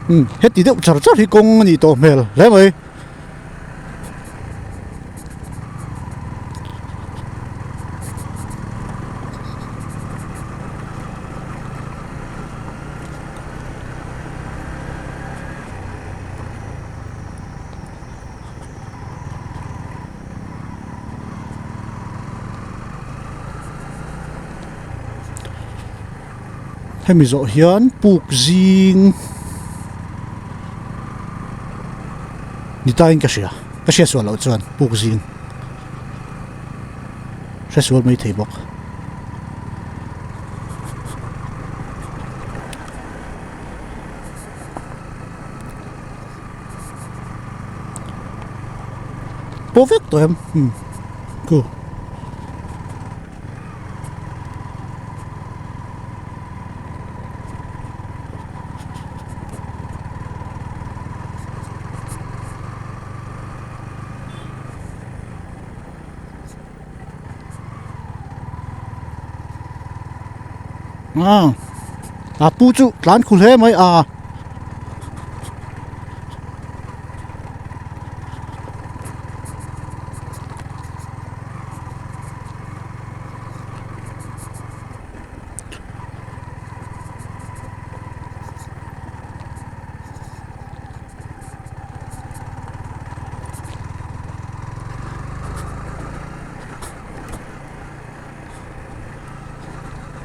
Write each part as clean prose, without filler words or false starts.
Umm heti deuh char char hi kawng a nih tawh hmel hle mai. Hemi zawh hian puk zing ni tain ka hria ka hria sual loh chuan puk zing hre sual mai thei bawk. Pawh vek tawh em umm khu. A pu chu tlan khu hle mai a.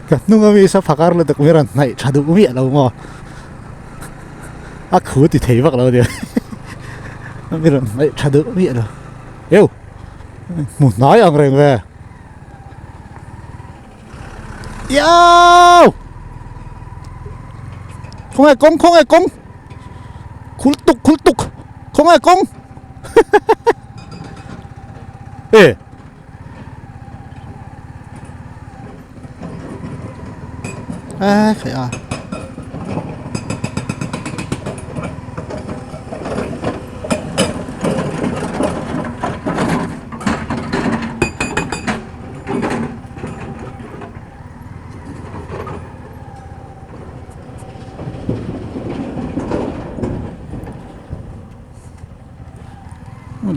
Ka hnung ami sa phakar lutuk mai rawn hnaih tha duh miah lo maw a khu ti thei vak lo ania ami rawn hnaih tha duh miah lo eu hmu hnai ang reng ve iau khawnge kawng khawnge kawng khul tuk khul tuk khawnge kawng e. A khaih a.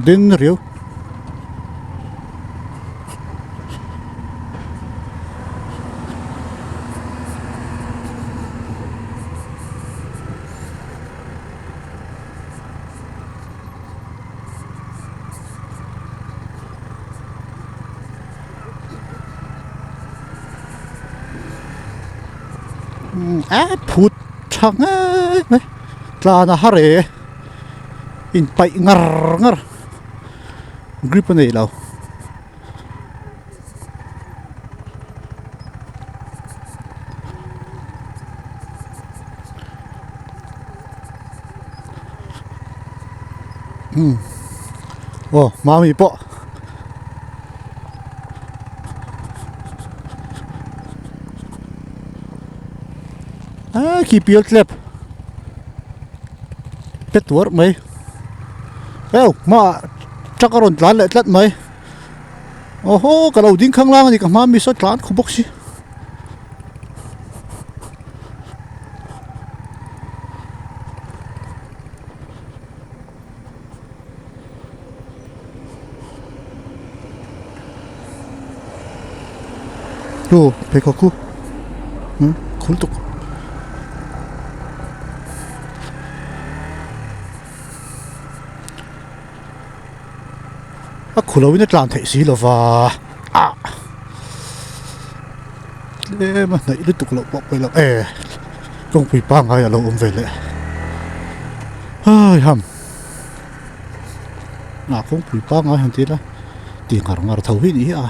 Ding riau. A phut tha ngei mai tlan a har e. Inpaih ngar ngar grip a nei lo. Umm aw mami pawh a khi pial tlep. Pe tuar mai eu hmaah truck a rawn tlan leh tlat mai aw haw ka lo ding khang lang a ni ka hma mi saw tlan khaw bawk si. Aw pheikhawk khu khul tuk a khu lo in a tlan theih si lova ah tlem a hnaih lutuk loh pawh pawilo e kawngpui pangngai a lo awm ve leh haiham. A kawngpui pangngai han ti ila ti ngar ngar tho hi ni hi a.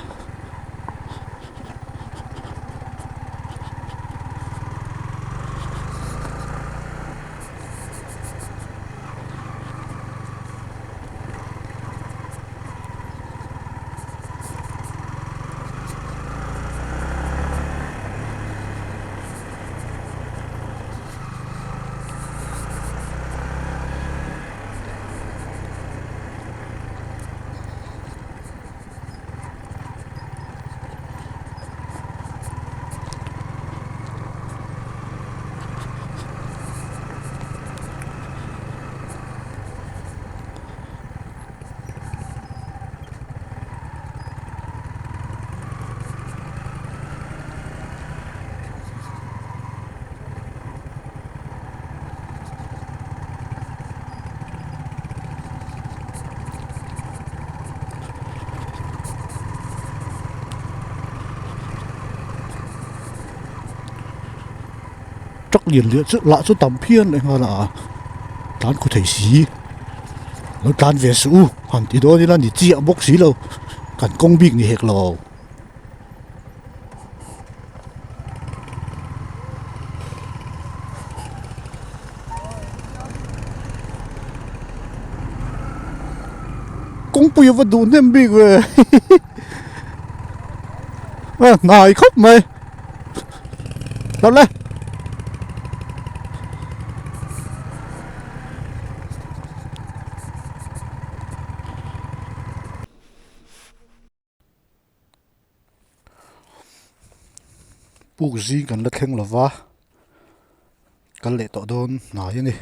Truck lian lian chu lah chu tam phian leh nghal a tlan khaw thei si lo tlan ve suh u han ti dawn ila ni chiah bawk si lo kan kawng bik ni hek lo. Kawngpui a va duh hnem bik ve a hnai khawp mai lo le. Puk zing kan la thleng lo va kal leh tawh dawn hnai a ni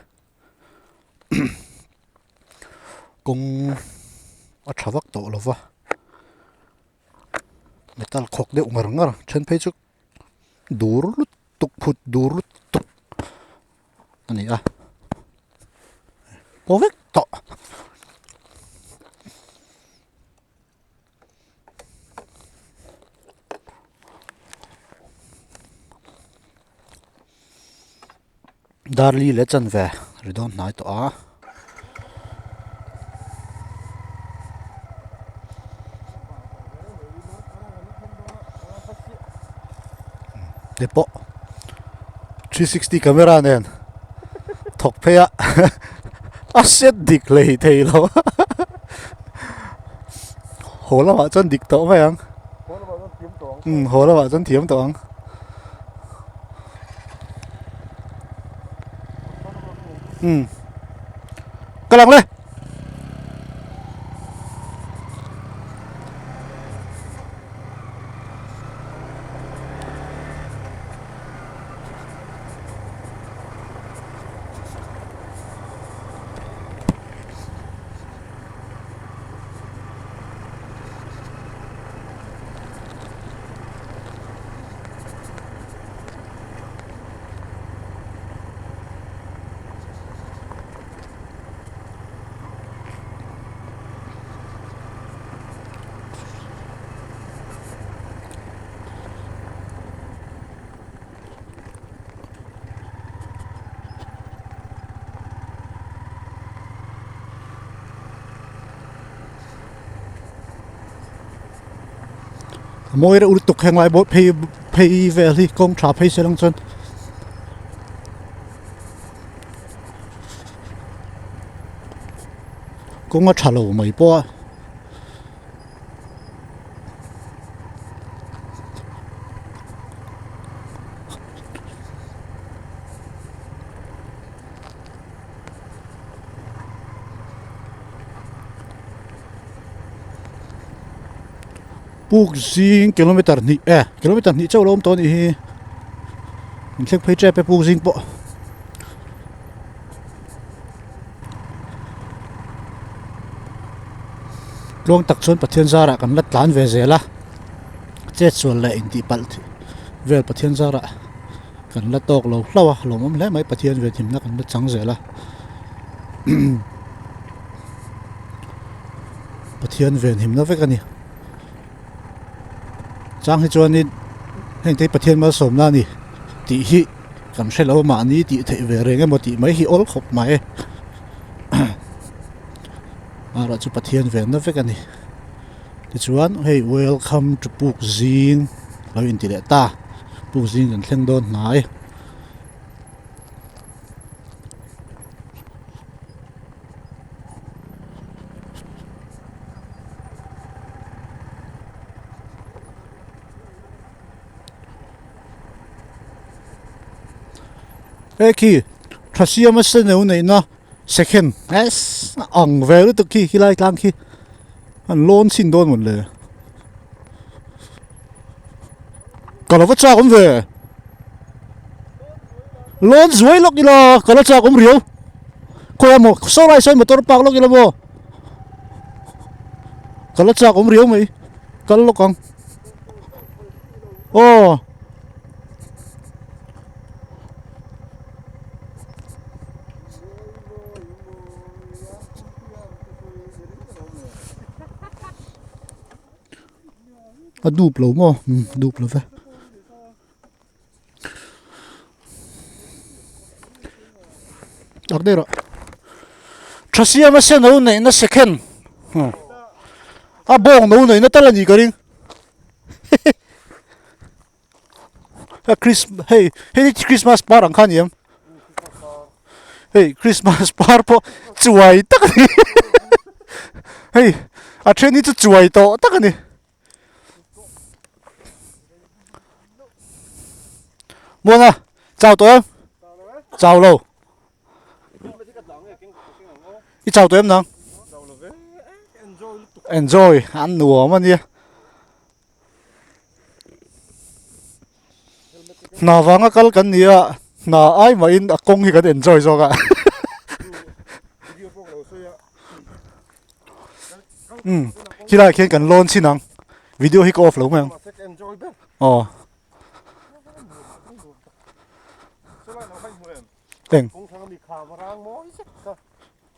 kawng a tha vak tawh lo va metal khawk deuh ngar ngar then phei chu dur lutuk phut dur lutuk a ni a paw vek tawh. Darli leh chanve ri dawn hnai tawh a. Te pawh 360 camera nen thawk phei a a set dik hlei thei lo haw lamah chuan dik tawh mai ang umm haw lamah chuan thiam tawh ang. Umm ka lang le. A mawi reuh lutuk heng lai pawh phei phei vel hi kawng tha phei se lang chuan kawng a tha lo mai pawh a. Puk zing kilometer hnih e kilometer hnih chauh a lo awm tawh a nih hi in thleng phei tep e puk zing pawh. Tluang tak chuan Pathian zarah kan la tlan ve zel a chet sual leh intih palh vel Pathian zarah kan la tawk lo hlauh a lawmawm hle mai Pathian ve thimna kan la chang zel a Pathian venhimna vek a ni chang hi chuanin heng te hi Pathian malsawmna a ni tih hi kan hre lo a mahni tih theih ve reng emaw tih mai hi awl khawp mai erawh chu Pathian venna vek a ni tichuan hei welcome to puk zing lo inti leh ta puk zing kan thleng dawn hnai. He khi tha siama seneu neihna second ang ve lutuk khi khilai tlang khi an lawn chhin dawn mawn le ka lo va chak awm ve lawn zuai lawk ila ka la chak awm riau khawi a maw saw lai sawn motor park lawk ila maw ka la chak awm riau mai kal lawk ang aw. A dup lo maw umm a dup lo ve. Tak daih rawh. Tha siama se no neihna second. A bawng no neihna tal a nih ka ring. A Chris hei hei Christmas par ang kha a ni em? Hei Christmas par pawh chuai tak a ni. Hei a then hi chu chuai tawh tak a ni. Muana chau tawh em? Chau lo. I chau tawh em nang? Enjoy an nuam a nia. Hna vanga kal kan ni a, hna ai mahin a kawng hi kan enjoy zawk a. Umm khilaiah khian kan lawn chhin ang, video hi ka off lo mai ang. Aw. Eng.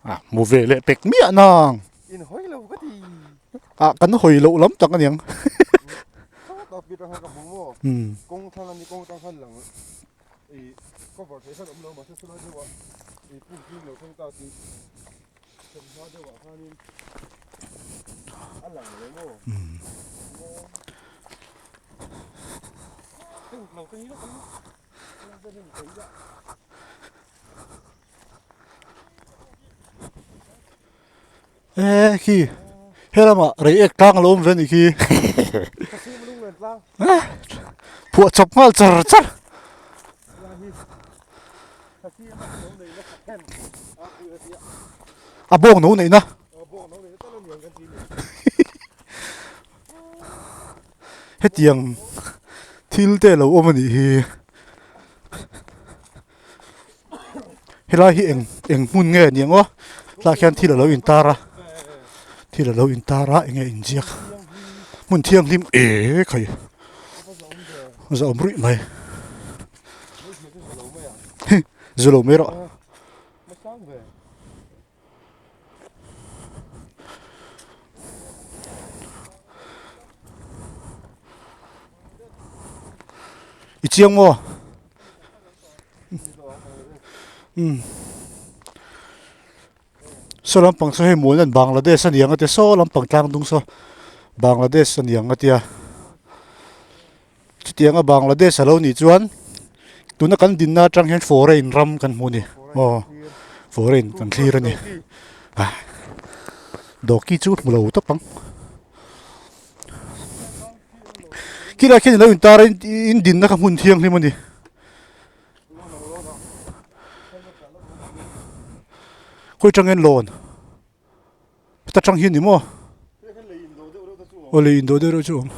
Ah hmu ve leh pek miah nang. In hawi lo ka ti. Ah kan hawi loh lam tak aniang. Sawt a ka hmu maw. Kawng thlang ani kawng tang khan lang i cover theih khan awm lo mahse chulai deuh ah i pum hlim lo thleng ta tih thawmhnaw deuh ah khanin a lang lo maw. Lo te hi lawk ang. E khi helama rei ek tlang a lo awm ve a nih khi phuah chawp nghal char char a bawng no neihna hetiang thil te a lo awm a nih hi. Helai hi eng eng hmun nge ni ang aw tlaiah khian thil alo intar a thil alo intar a enge inziak hmun thianghlim eh khai za awm ruih mai zu lo mai rawh. I chiang maw? Umm saw lampang saw hei mual hian Bangladesh a ni ang a tia saw lampang tlang dung saw Bangladesh a ni ang a tia chutianga Bangladesh a lo nih chuan tuna kan dinna atang hian foreign ram kan hmu a ni aw foreign kan thlir a ni ah dawki chu hmu lo tawp ang. Khilai khian ilo intar a in dinna kha hmun thianghlim a ni. Khawi atangin lawn heta tang hian ni maw aw lei indawh deuh reuh chu a awm.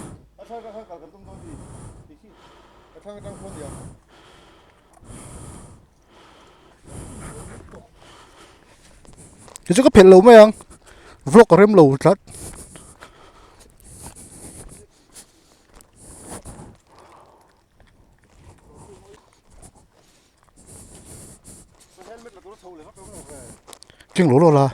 Kei chu ka phelh lo mai ang vlog a rem lo tlat. Keng lo lo la.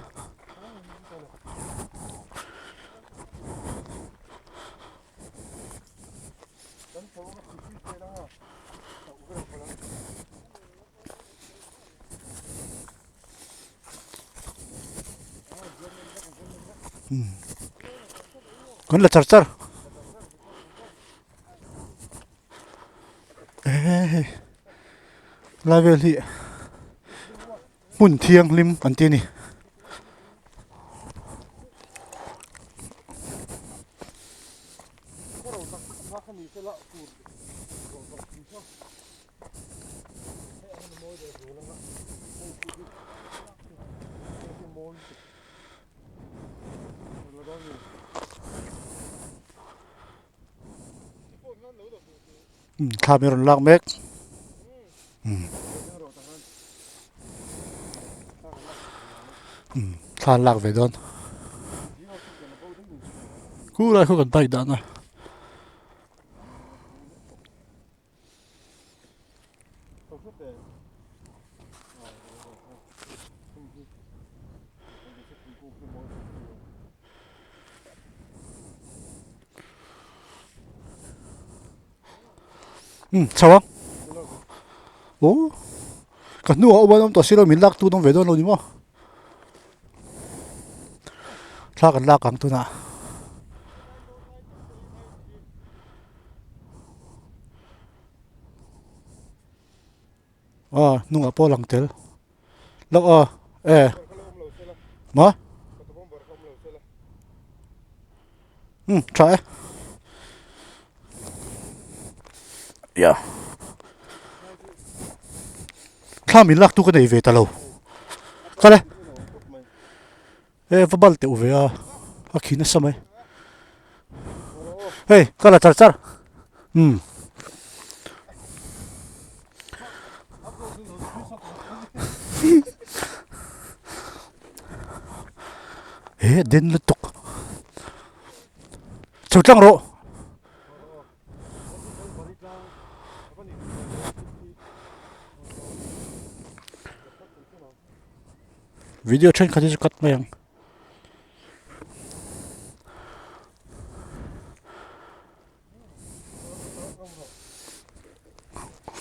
Kan la char char eh lai vel hi hmun thianghlim an ti a ni. Thla mi rawn lak mek thla an lak ve dawn khulai khu kan bike dahna. Chho ang aw. Ka hnuah awm an awm tawh silo min lak tu an awm ve dawn lo ni maw? Thla kan lak ang tunah. Aw hnungah pawh a lang tel lawk aw e maw um tha e ya thla min lak tu ka nei ve ta lo kal e e va bal teuh ve a a khi nasa mai hei ka la char char um he den lutuk chho tlang rawh. Video thenkhat hi chu cut mai ang.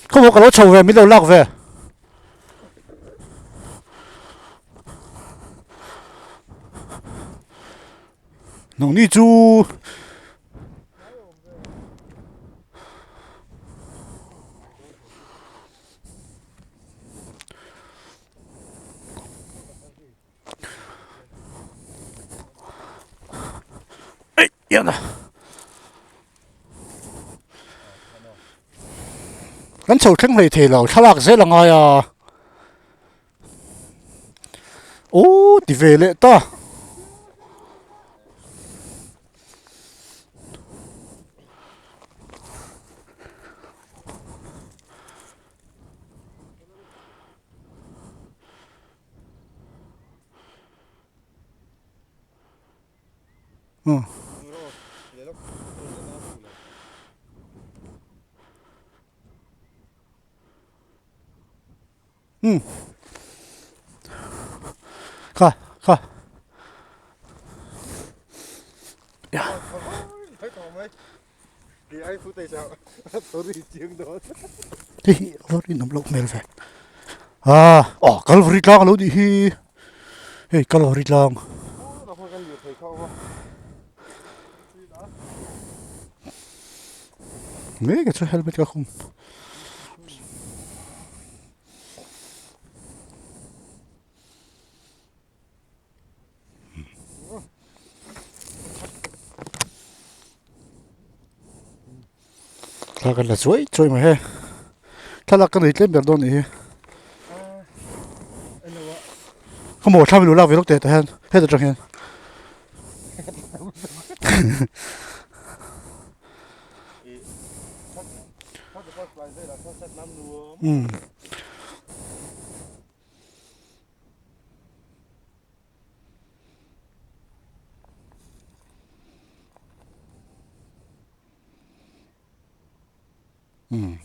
Khawmaw ka lo chho ve min lo lak ve. Nangni chu Kan chho thleng hlei thei lo thlalak zel a ngai a aw ti ve leh ta. Um kha kha hei hi a va rinawm loh hmel ve ah aw kalvari tlang alo nih hi hei kalvari tlang mek a chu helmet ka khum. Thla kan la chuai chuai mai he thlalak ka nei tlem ber dawn nih hi khawmaw thla min lo lak ve lawk teh tah hian heta tang hian umm.